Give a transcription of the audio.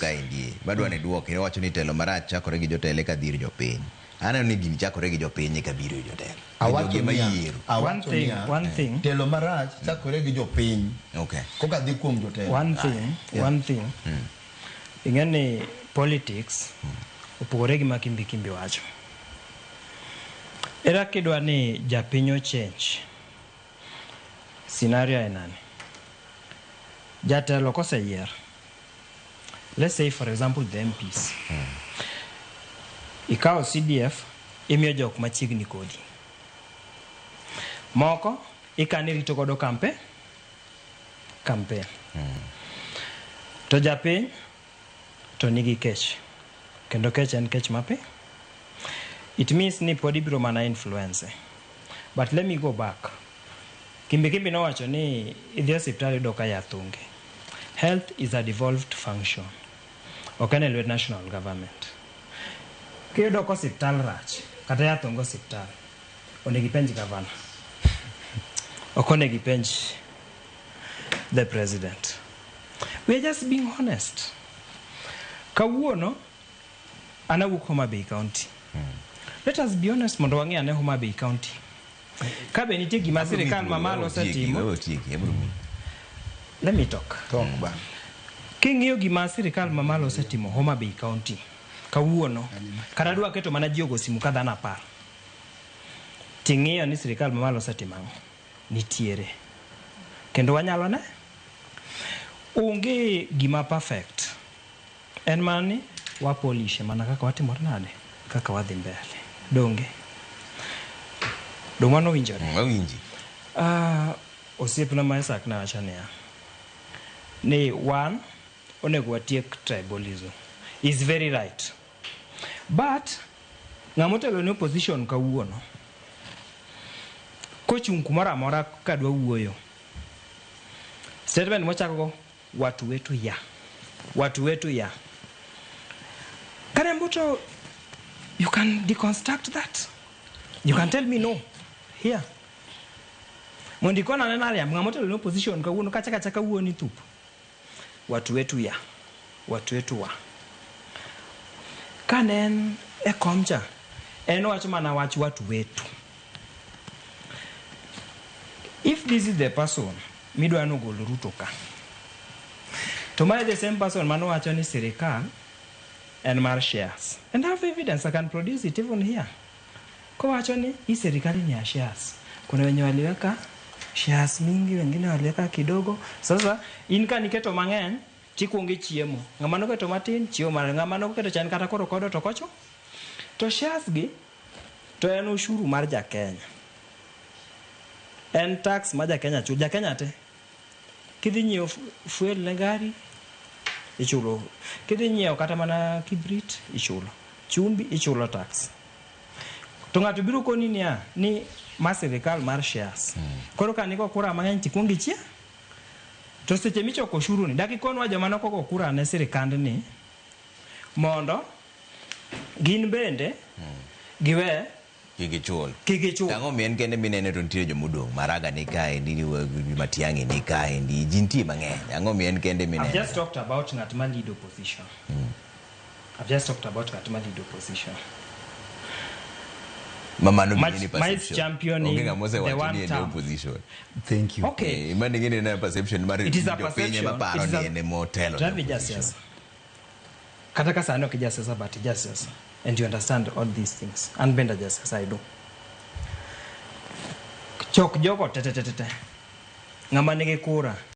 Kaendi madwa ni duoki iwacho ni telo marach chakore gi jotelo eka dhir jopiny. Aneno ni gini chakore gi jopiny eka biro ir jotelo. Awacho Jogi ema niya, yiero. awacho One thing, niya, one thing. Telo marach chakore gi jopiny. Okay. Koka dhi kuom jotelo. One thing, one thing. Ing'e ni politics opogore gi ma Kimbi Kimbi wacho. Era kidwa ni japiny o change scenario en nani? Jatelo koseyier. Let's say, for example, the MPs. Ikawo CDF imiyo jok machiegni kodi. Moko ikane rito godo campaign. To japiny to nigi kech. Kendo kech en kech mapi. It means ni pod ibiro mana influence. But let me go back. Kimbi Kimbi nowacho ni idhi e osiptal iyudo ka yath onge. Health is a devolved function. Ok en e lwet national government. Kiyudo ka osiptal rach, kata yath onge osiptal, onego ipenj governor. Ok onego ipenj the president. We are just being honest. Kawuono, an awuok Homa Bay County. Let us be honest mondo wang'e ane Homa Bay County. Ka be nitie gima sirikal mamalo osetimo, Wewe otieki, abiro miyi. Let me talk. Talk ba. King'iyo gima sirikal mamalo osetimo Homa Bay County kawuono, kata dwa keto mana ji ogo simu ka dhano 10. Ting'iyo ni sirikal mamalo osetimo ang'o? Nitiere. Kendo wanyalo ne? Onge gima perfect. En mana ni wapolishe mana kaka watimore nade? Kaka wadhi mbele. Donge? Dong mano winjore? Awinji. Osiepna ma Isaac nawacho niya ni wan onego watiek tribalism is very right, but ng'ama otelo ne opposition kawuono kochung' kumoro amora kadwa wuoyo, statement mochako go, "Watu wetu ya, watu wetu ya Karembuto," you can deconstruct that. You can tell me no here mondo ikona ane nariambo. Ng'ama otelo ne opposition kawuono kacha kacha kawuoyo ni thup watu wetu ya, watu wetu wa kane en e kom cha, en owacho mana wach watu wetu. If this is the person midwa nogol Ruto ka, to mae the same person manowacho ni sirikal en mar shares, and I have evidence, I can produce it even here, kowacho ni hii serikali ni ya shares, kuna wenye waliweka shares mingi, wengine waliweka kidogo. Sasa in ka niketo mang'eny tikuongo ichiemo, ng'ama noketo matin chiemo mare, ng'ama noketo chan kata koro kodo to kocho to shares gi to en ushuru mar jakenya, en tax ma jakenya chulo. Jakenya te kidhi nyiewo fuel ne gari ichulo, kidhi nyiewo kata mana kibrit ichulo, chumbi ichulo tax. To ng'ato biro koni niya ni ma sirikal mar shares. Koro ka niko kura mang'eny tikuongo ichie to seche michoko ushuru ni dak ikonwa joma nokogo kura ne sirikandni mondo gin bende giwe Kik ichul. Kik ichul. Ang'o mi en kende minene to nitie jomodong'? Maraga ni kaendi, Matiang'i ni kaendi, ji nitie mang'eny. Ang'o mi en kende I've minene? just talked about ng'at ma lead opposition. I've just talked about ng'at ma lead opposition. Ma mano Much- ni mice perception. championing Onge ng'ama the osewacho one ni en e term. opposition. Thank you. Okay. Eh, mano ing'e ni en perception mar It is a jopiny perception. ema paro It is ni a- en ema otelo ne Ravi opposition. jasiasa. Kata ka sani ok ijasiasa, but ijasiasa. And you understand all these things. An bende jasiasa, I do. Chok jogo te te te te te. Ng'ama nigi kura.